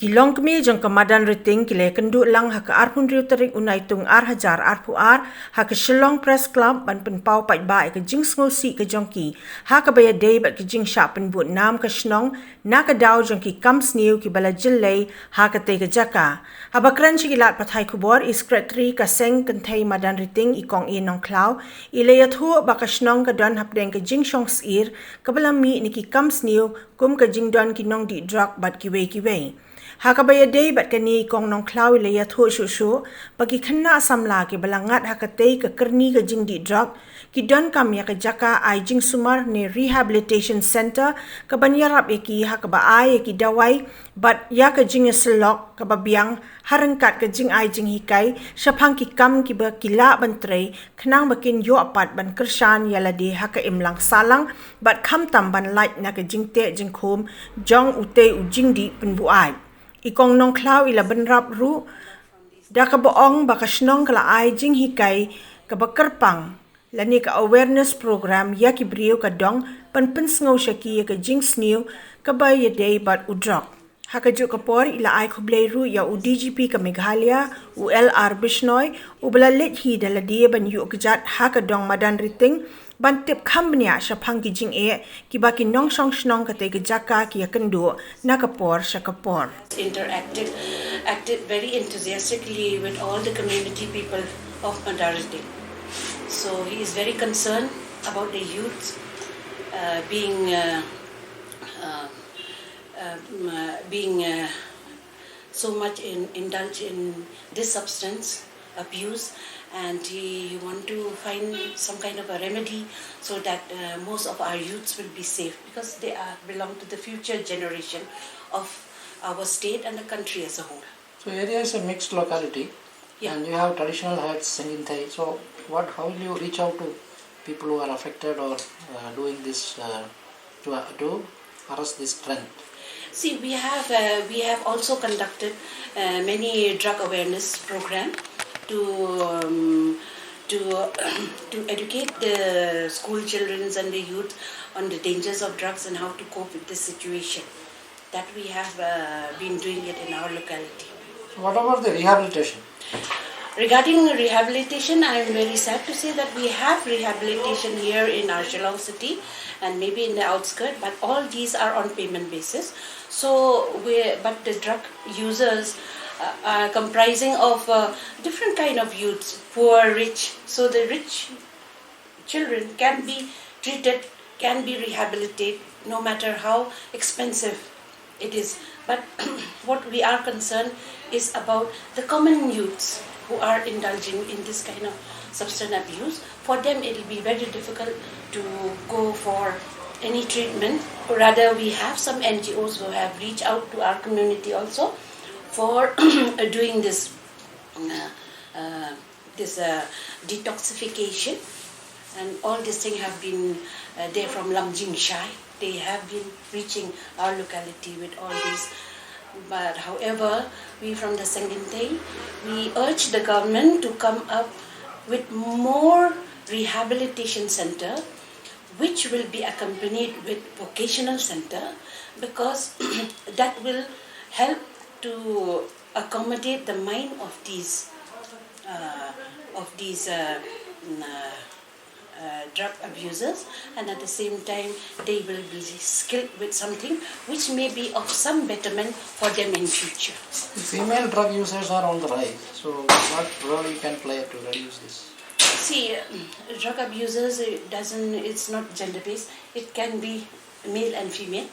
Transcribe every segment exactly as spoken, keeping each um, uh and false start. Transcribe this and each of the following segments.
Ki longkmie jong ka madan Riting ki la ïakynduh lang ha ka arphew hynriew tarik u Naitung ar hajar arphew ar ha ka Shillong Press Club ban pynpaw paidbah ïa ka jingsngewsih ka jong ki ha kaba ïadei bad ka jingshah pynbud nam ka shnong na ka daw jong ki kam sniew kiba la jyllei ha katei ka jaka. Haba kren sha ki lad pathai khubor, i Secretary ka seng kynthei madan Riting, i Kong A Nongkhlaw, i la ïathuh ba ka shnong ka don hapdeng ka jingshong syier kaba la mih na ki kam sniew kum ka jingdon ki nongdih drok bad kiwei kiwei. Ha kaba ïadei bad kane, i Kong Nongkhlaw i la ïathuh shuh shuh ba ki khynnah samla kiba la ngat ha katei ka kyrni ka jingdih drok ki donkam ïa ka jaka ai jingsumar ne rehabilitation center kaban ïarap ïa ki ha kaba ai ïa ki dawai bad ïa ka jingïasyllok kaba biang ha ryngkat ka jingai jinghikai shaphang ki kam kiba ki lah ban trei khnang ba kin ïoh pat ban kyrshan ïa lade ha ka imlang sahlang bad khamtam ban lait na ka jingteh jingkhum jong utei u jingdih pynbuaid. I Kong Nongkhlaw i la bynrap ruh da kaba ong ba ka shnong ka la ai jinghikai kaba kyrpang lane ka awareness program ïa ki briew ka dong ban pynsngew sha ki ïa ka jingsniew kaba ïadei bad u drok. Ha kajuh ka por i la ai khublei ruh ïa u D G P ka Meghalaya, u L R Bishnoi, uba la leit hi da lade ban ïuh kjat ha ka dong madan Riting ban tip kham bniah shaphang ki jingeh kiba ki nongshong shnong katei ka jaka ki ïakynduh na ka por sha ka por. Interacted, acted very enthusiastically with all the community people of Madan Riting. So he is very concerned about the youth uh, being uh, uh, um, uh, being uh, so much in, indulged in this substance abuse, and he want to find some kind of a remedy so that uh, most of our youths will be safe, because they are belong to the future generation of our state and the country as a whole. So area is a mixed locality, yeah. And you have traditional heads, Sengin Thei. So what? How will you reach out to people who are affected or uh, doing this uh, to, uh, to arrest this trend? See, we have uh, we have also conducted uh, many drug awareness program to um, to to educate the school children and the youth on the dangers of drugs and how to cope with this situation. That we have uh, been doing it in our locality. So what about the rehabilitation? Regarding rehabilitation, I am very sad to say that we have rehabilitation here in our Shillong city and maybe in the outskirts, but all these are on payment basis. So, we, but the drug users uh, are comprising of uh, different kind of youths, poor, rich. So the rich children can be treated, can be rehabilitated, no matter how expensive it is. But what we are concerned is about the common youths who are indulging in this kind of substance abuse. For them, it will be very difficult to go for any treatment. Rather, we have some N G Os who have reached out to our community also for doing this uh, uh, this uh, detoxification, and all these things have been uh, there from Lamjing Shai. They have been reaching our locality with all this. But however, we from the Sengin Thei, we urge the government to come up with more rehabilitation center, which will be accompanied with vocational center, because that will help to accommodate the mind of these uh, of these uh, mm, uh, uh, drug abusers, and at the same time they will be skilled with something which may be of some betterment for them in future. Female drug users are on the rise, so what role you can play to reduce this? See, mm, drug abusers, it doesn't, it's not gender based. It can be male and female,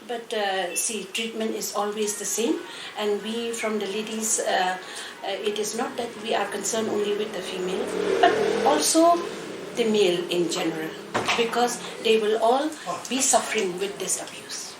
but uh, see, treatment is always the same, and we from the ladies, uh, uh, it is not that we are concerned only with the female, but also the male in general, because they will all be suffering with this abuse.